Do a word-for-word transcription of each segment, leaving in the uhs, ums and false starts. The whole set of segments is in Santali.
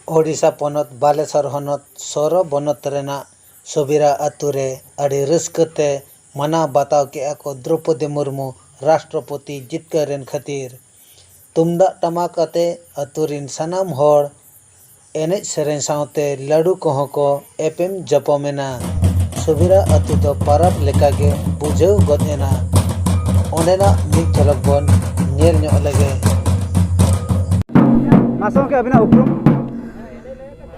ᱳᱰᱤᱥᱟ ᱯᱚᱱᱚᱛ ᱵᱟᱞᱮᱥᱚᱨ ᱦᱚᱱᱚᱛ ᱥᱚᱨᱚ ᱵᱚᱱᱚᱛ ᱨᱮᱱᱟᱜ ᱥᱚᱵᱤᱨᱟ ᱟᱛᱳ ᱨᱮ ᱟᱹᱰᱤ ᱨᱟᱹᱥᱠᱟᱹ ᱛᱮ ᱢᱟᱱᱟᱣ ᱵᱟᱛᱟᱣ ᱠᱮᱜᱼᱟ ᱠᱚ ᱫᱨᱚᱯᱚᱫᱤ ᱢᱩᱨᱢᱩ ᱨᱟᱥᱴᱨᱚᱯᱚᱛᱤ ᱡᱤᱛᱠᱟᱹᱨ ᱮᱱ ᱠᱷᱟᱹᱛᱤᱨ᱾ ᱛᱩᱢᱫᱟᱜ ᱴᱟᱢᱟᱠ ᱟᱛᱮ ᱟᱛᱳ ᱨᱤᱱ ᱥᱟᱱᱟᱢ ᱦᱚᱲ ᱮᱱᱮᱡ ᱥᱮᱨᱮᱧ ᱥᱟᱶᱛᱮ ᱞᱟᱹᱰᱩ ᱠᱚᱦᱚᱸ ᱠᱚ ᱮᱯᱮᱢ ᱡᱚᱯᱚᱢ ᱮᱱᱟ᱾ ᱥᱚᱵᱤᱨᱟ ᱟᱛᱳ ᱫᱚ ᱯᱟᱨᱟᱵᱽ ᱞᱮᱠᱟᱜᱮ ᱵᱩᱡᱷᱟᱹᱣ ᱜᱚᱫ ᱮᱱᱟ᱾ ᱚᱸᱰᱮᱱᱟᱜ ᱢᱤᱫ ᱡᱷᱚᱞᱚᱠ ᱵᱚᱱ ᱧᱮᱞ ᱧᱚᱜ ᱞᱮᱜᱮ᱾ ᱢᱟᱥᱮ ᱜᱚᱢᱠᱮ, ᱟᱹᱵᱤᱱᱟᱜ ᱩᱯᱨᱩᱢ?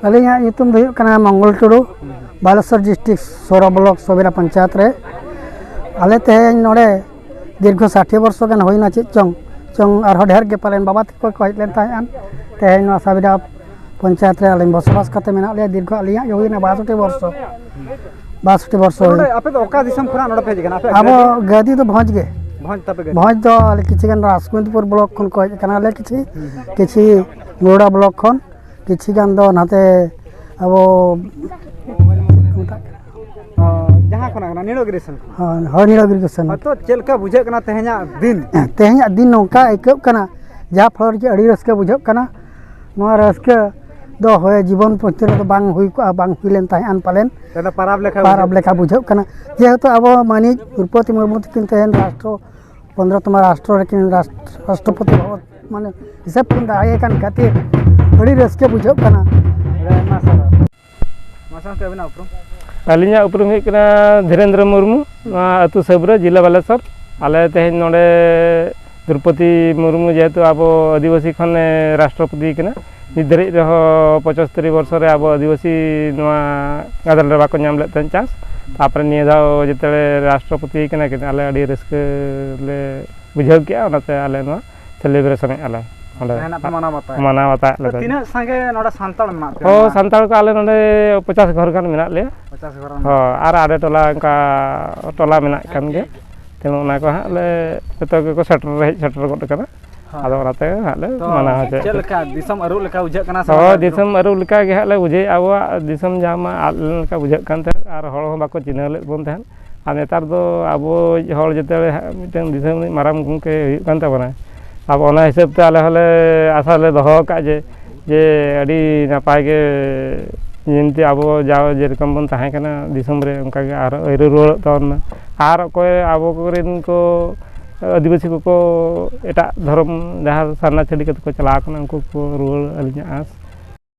ᱟᱹᱞᱤᱧᱟᱜ ᱧᱩᱛᱩᱢ ᱫᱚ ᱦᱩᱭᱩᱜ ᱠᱟᱱᱟ ᱢᱚᱝᱜᱚᱞ ᱴᱩᱰᱩ, ᱵᱟᱞᱮᱥᱚᱨ ᱰᱤᱥᱴᱨᱤᱠᱴ ᱥᱚᱨᱚ ᱵᱞᱚᱠ ᱥᱚᱵᱤᱨᱟ ᱯᱚᱧᱪᱟᱭᱮᱛ ᱨᱮ᱾ ᱟᱞᱮ ᱛᱮᱦᱮᱧ ᱱᱚᱰᱮ ᱫᱤᱨᱜᱷᱚ ᱥᱟᱴᱷᱤ ᱵᱚᱨᱥᱚ ᱜᱟᱱ ᱦᱩᱭᱱᱟ, ᱪᱮᱫ ᱪᱚᱝ, ᱪᱚᱝ ᱟᱨᱦᱚᱸ ᱰᱷᱮᱨ ᱜᱮ ᱯᱟᱞᱮᱱ ᱵᱟᱵᱟ ᱛᱟᱠᱚ ᱠᱚ ᱦᱮᱡ ᱞᱮᱱ ᱛᱟᱦᱮᱸᱫ᱾ ᱛᱮᱦᱮᱧ ᱱᱚᱣᱟ ᱥᱟᱵᱤᱨᱟ ᱯᱚᱧᱪᱟᱭᱮᱛ ᱨᱮ ᱟᱹᱞᱤᱧ ᱵᱚᱥᱚᱵᱟᱥ ᱠᱟᱛᱮ ᱢᱮᱱᱟᱜ ᱞᱮᱭᱟ᱾ ᱫᱤᱨᱜᱷᱚ ᱟᱹᱞᱤᱧᱟᱜ ᱜᱮ ᱦᱩᱭᱱᱟ ᱵᱟᱥᱚᱴᱴᱤ ᱵᱚᱨᱥᱚ, ᱵᱟᱥᱚᱴᱴᱤ ᱵᱚᱨᱥᱚ ᱛᱚ ᱱᱚᱰᱮ ᱦᱩᱭᱱᱟ᱾ ᱟᱯᱮ ᱫᱚ ᱚᱠᱟ ᱫᱤᱥᱚᱢ ᱠᱷᱚᱱᱟᱜ ᱱᱚᱰᱮ ᱯᱮ ᱦᱮᱡ ᱟᱠᱟᱱᱟ? ᱟᱯᱮᱭᱟᱜ ᱟᱵᱚ ᱜᱟᱹᱰᱤ? ᱜᱟᱹᱫᱤ ᱫᱚ ᱵᱷᱚᱸᱡᱽ ᱜᱮ᱾ ᱵᱷᱚᱸᱡᱽ ᱛᱟᱯᱮ ᱜᱟᱹᱰᱤ? ᱵᱷᱚᱸᱡᱽ ᱫᱚ ᱟᱞᱮ ᱠᱤᱪᱷᱤ ᱜᱟᱱ ᱨᱟᱡᱽᱠᱩᱱᱫᱽᱯᱩᱨ ᱵᱞᱚᱠ ᱠᱷᱚᱱ ᱠᱚ ᱦᱮᱡ ᱟᱠᱟᱱᱟ, ᱟᱞᱮ ᱠᱤᱪᱷᱤ ᱦᱩᱸ, ᱦᱩᱸ᱾ ᱜᱳᱲᱟ ᱵᱞᱚᱠ ᱠᱷᱚᱱ, ᱠᱤᱪᱷᱤ ᱜᱟᱱ ᱫᱚ ᱱᱟᱛᱮ ᱟᱵᱚ ᱚ, ᱡᱟᱦᱟᱸ ᱠᱷᱚᱱᱟᱜ ᱠᱟᱱᱟ, ᱱᱤᱲᱚᱜᱤᱨᱤ ᱥᱮᱱ ᱠᱷᱚᱱᱟᱜ᱾ ᱦᱳᱭ, ᱦᱳᱭ, ᱱᱤᱲᱚᱜᱤᱨᱤ ᱥᱮᱱ᱾ ᱦᱳᱭ, ᱛᱚ ᱪᱮᱫ ᱞᱮᱠᱟ ᱵᱩᱡᱷᱟᱹᱜ ᱠᱟᱱᱟ ᱛᱮᱦᱮᱧᱟᱜ ᱫᱤᱱ? ᱛᱮᱦᱮᱧᱟᱜ ᱫᱤᱱ ᱱᱚᱝᱠᱟ ᱟᱹᱭᱠᱟᱹᱜ ᱠᱟᱱᱟ, ᱡᱟᱦᱟᱸ ᱯᱷᱚᱞᱚ ᱨᱮᱜᱮ ᱟᱹᱰᱤ ᱨᱟᱹᱥᱠᱟᱹ ᱵᱩᱡᱷᱟᱹᱜ ᱠᱟᱱᱟ᱾ ᱱᱚᱣᱟ ᱨᱟᱹᱥᱠᱟᱹ ᱫᱚ ᱦᱳᱭ ᱡᱤᱵᱚᱱ ᱯᱩᱛᱷᱤ ᱨᱮᱫᱚ ᱵᱟᱝ ᱦᱩᱭ ᱠᱚᱜᱼᱟ, ᱵᱟᱝ ᱦᱩᱭ ᱞᱮᱱ ᱛᱟᱦᱮᱸᱫ ᱯᱟᱞᱮᱱ᱾ ᱛᱮᱦᱮᱧ ᱫᱚ ᱯᱟᱨᱟᱵᱽ ᱞᱮᱠᱟ ᱯᱟᱨᱟᱵᱽ ᱵᱩᱡᱷᱟᱹᱜ ᱞᱮᱠᱟ ᱵᱩᱡᱷᱟᱹᱜ ᱠᱟᱱᱟ᱾ ᱡᱮᱦᱮᱛᱩ ᱟᱵᱚ ᱢᱟᱹᱱᱤᱡ ᱫᱨᱚᱣᱯᱚᱫᱤ ᱢᱩᱨᱢᱩ ᱛᱟᱹᱠᱤᱱ ᱛᱮᱦᱮᱧ ᱨᱟᱥᱴᱨᱚ, ᱯᱚᱱᱨᱚᱛᱚᱢ ᱨᱟᱥᱴᱨᱚ ᱨᱮᱠᱤᱱ ᱨᱟᱥ-, ᱨᱟᱥᱴᱨᱚᱯᱚᱛᱤ ᱵᱷᱚᱵᱚᱱ ᱢᱟᱱᱮ ᱦᱤᱥᱟᱹᱵ ᱠᱤᱱ ᱫᱟᱲᱮᱭᱟᱭ ᱠᱟᱱ ᱠᱷᱟᱹᱛᱤᱨ ᱟᱹᱰᱤ ᱨᱟᱹᱥᱠᱟᱹ ᱵᱩᱡᱷᱟᱹᱜ ᱠᱟᱱᱟ᱾ ᱟᱹᱰᱤ ᱟᱭᱢᱟ ᱥᱟᱨᱦᱟᱣ᱾ ᱢᱟᱥᱮ ᱜᱚᱢᱠᱮ, ᱟᱹᱵᱤᱱᱟᱜ ᱩᱯᱨᱩᱢ? ᱟᱹᱞᱤᱧᱟᱜ ᱩᱯᱨᱩᱢ ᱦᱩᱭᱩᱜ ᱠᱟᱱᱟ ᱫᱷᱤᱨᱮᱱᱫᱨᱚ ᱢᱩᱨᱢᱩ, ᱱᱚᱣᱟ ᱟᱹᱛᱩ ᱥᱟᱹᱵᱨᱟᱹ, ᱡᱮᱞᱟ ᱵᱟᱞᱮᱥᱚᱨ᱾ ᱟᱞᱮ ᱛᱮᱦᱮᱧ ᱱᱚᱰᱮ ᱫᱨᱚᱣᱯᱚᱫᱤ ᱢᱩᱨᱢᱩ ᱡᱮᱦᱮᱛᱩ ᱟᱵᱚ ᱟᱹᱫᱤᱵᱟᱹᱥᱤ ᱠᱷᱚᱱᱮ ᱨᱟᱥᱴᱨᱚᱯᱚᱛᱤ ᱠᱟᱱᱟ, ᱱᱤᱛ ᱫᱷᱟᱹᱨᱤᱡ ᱨᱮᱦᱚᱸ ᱯᱚᱸᱪᱟᱛᱛᱳᱨ ᱵᱚᱨᱥᱚ ᱨᱮ ᱟᱵᱚ ᱟᱹᱫᱤᱵᱟᱹᱥᱤ ᱱᱚᱣᱟ ᱜᱟᱫᱮᱞ ᱨᱮ ᱵᱟᱠᱚ ᱧᱟᱢ ᱞᱮᱫ ᱛᱟᱦᱮᱸᱫ ᱪᱟᱱᱥ᱾ ᱛᱟᱨᱯᱚᱨᱮ ᱱᱤᱭᱟᱹ ᱫᱷᱟᱣ ᱡᱮᱛᱮ ᱨᱟᱥᱴᱨᱚᱯᱚᱛᱤ ᱠᱟᱱᱟ ᱠᱤᱱ, ᱟᱞᱮ ᱟᱹᱰᱤ ᱨᱟᱹᱥᱠᱟᱹ ᱞᱮ ᱵᱩᱡᱷᱟᱹᱣ ᱠᱮᱜᱼᱟ, ᱚᱱᱟᱛᱮ ᱟᱞᱮ ᱱᱚᱣᱟ ᱥᱮᱞᱤᱵᱨᱮᱥᱚᱱᱮᱫᱼᱟ ᱞᱮ ᱚᱸᱰᱮ᱾ ᱛᱮᱦᱮᱧᱟᱜ ᱯᱮ ᱢᱟᱱᱟᱣ ᱵᱟᱛᱟᱣᱮᱫᱼᱟ᱾ ᱢᱟᱱᱟᱣ ᱵᱟᱛᱟᱣᱮᱫ ᱛᱚ ᱞᱮ ᱛᱟᱦᱮᱸᱫ᱾ ᱛᱤᱱᱟᱹᱜ ᱥᱟᱸᱜᱮ ᱱᱚᱰᱮ ᱥᱟᱱᱛᱟᱲ ᱢᱮᱱᱟᱜ ᱯᱮᱭᱟ? ᱦᱚᱸ, ᱱᱚᱣᱟ ᱥᱟᱱᱛᱟᱲ ᱠᱚ ᱟᱞᱮ ᱱᱚᱰᱮ ᱯᱚᱪᱟᱥ ᱜᱷᱚᱨ ᱜᱟᱱ ᱢᱮᱱᱟᱜ ᱞᱮᱭᱟ᱾ ᱯᱚᱪᱟᱥ ᱜᱷᱚᱨ ᱨᱮᱱ? ᱦᱚᱸ, ᱟᱨ ᱟᱰᱮ ᱴᱚᱞᱟ ᱚᱱᱠᱟ ᱴᱚᱞᱟ ᱢᱮᱱᱟᱜ ᱠᱟᱱ ᱜᱮᱭᱟ᱾ ᱛᱮᱢᱚᱱ ᱚᱱᱟ ᱠᱚ ᱦᱟᱸᱜ ᱞᱮ ᱡᱚᱛᱚ ᱜᱮᱠᱚ ᱥᱮᱴᱮᱨ, ᱦᱮᱡ ᱥᱮᱴᱮᱨ ᱜᱚᱫ ᱠᱟᱱᱟ᱾ ᱦᱳᱭ᱾ ᱟᱫᱚ ᱚᱱᱟᱛᱮ ᱦᱟᱸᱜ ᱞᱮ ᱛᱚ ᱢᱟᱱᱟᱣ ᱦᱚᱪᱚᱭᱮᱫ ᱪᱮᱫ ᱠᱚᱣᱟ᱾ ᱞᱮᱠᱟ ᱫᱤᱥᱚᱢ ᱟᱹᱨᱩ ᱞᱮᱠᱟ ᱵᱩᱡᱷᱟᱹᱜ ᱠᱟᱱᱟ ᱥᱮ ᱦᱳᱭ, ᱵᱟᱝ? ᱫᱤᱥᱚᱢ ᱟᱹᱨᱩ ᱞᱮᱠᱟ ᱜᱮ ᱦᱟᱸᱜ ᱞᱮ ᱵᱩᱡᱷᱟᱹᱣᱮᱫᱼᱟ᱾ ᱟᱵᱚᱣᱟᱜ ᱫᱤᱥᱚᱢ ᱡᱟᱦᱟᱸ ᱢᱟ ᱟᱫ ᱞᱮᱠᱟ ᱵᱩᱡᱷᱟᱹᱜ ᱠᱟᱱ ᱛᱟᱦᱮᱸᱫ ᱟᱨ ᱦᱚᱲ ᱦᱚᱸ ᱵᱟᱠᱚ ᱪᱤᱱᱦᱟᱹᱣ ᱞᱮᱫ ᱵᱚᱱ ᱛᱟᱦᱮᱸᱫ᱾ ᱟᱨ ᱱᱮᱛᱟᱨ ᱫᱚ ᱟᱵᱚ ᱦᱚᱲ ᱡᱮᱛᱮ ᱦᱟᱸᱜ ᱢᱤᱫᱴᱟᱝ ᱫᱤᱥᱚᱢ ᱨᱤᱱᱤᱡ ᱢᱟᱨᱟᱝ ᱜᱚᱢᱠᱮ ᱦᱩᱭᱩᱜ ᱠᱟᱱ ᱛᱟᱵᱚᱱᱟ, ᱟᱵᱚ ᱚᱱᱟ ᱦᱤᱥᱟᱹᱵ ᱛᱮ ᱟᱞᱮ ᱦᱚᱸᱞᱮ ᱟᱥᱟ ᱞᱮ ᱫᱚᱦᱚ ᱟᱠᱟᱫ ᱡᱮ ᱡᱮ ᱟᱹᱰᱤ ᱱᱟᱯᱟᱭ ᱜᱮ, ᱡᱮᱢᱛᱤ ᱟᱵᱚ ᱡᱟᱣ ᱡᱮᱨᱚᱠᱚᱢ ᱵᱚᱱ ᱛᱟᱦᱮᱸ ᱠᱟᱱᱟ ᱫᱤᱥᱚᱢ ᱨᱮ, ᱚᱱᱠᱟ ᱜᱮ ᱟᱨ ᱟᱹᱨᱩ ᱨᱩᱣᱟᱹᱲᱚᱜ ᱛᱟᱵᱚᱱ ᱢᱟ᱾ ᱟᱨ ᱚᱠᱚᱭ ᱟᱵᱚ ᱠᱚᱨᱮᱱ ᱠᱚ ᱟᱹᱫᱤᱵᱟᱹᱥᱤ ᱠᱚᱠᱚ ᱮᱴᱟᱜ ᱫᱷᱚᱨᱚᱢ ᱡᱟᱦᱟᱸ ᱥᱟᱨᱱᱟ ᱪᱷᱟᱹᱰᱤ ᱠᱟᱛᱮ ᱠᱚ ᱪᱟᱞᱟᱣ ᱠᱟᱱᱟ, ᱩᱱᱠᱩ ᱠᱚ ᱨᱩᱣᱟᱹᱲ ᱟᱹᱞᱤᱧᱟᱜ ᱟᱸᱥ᱾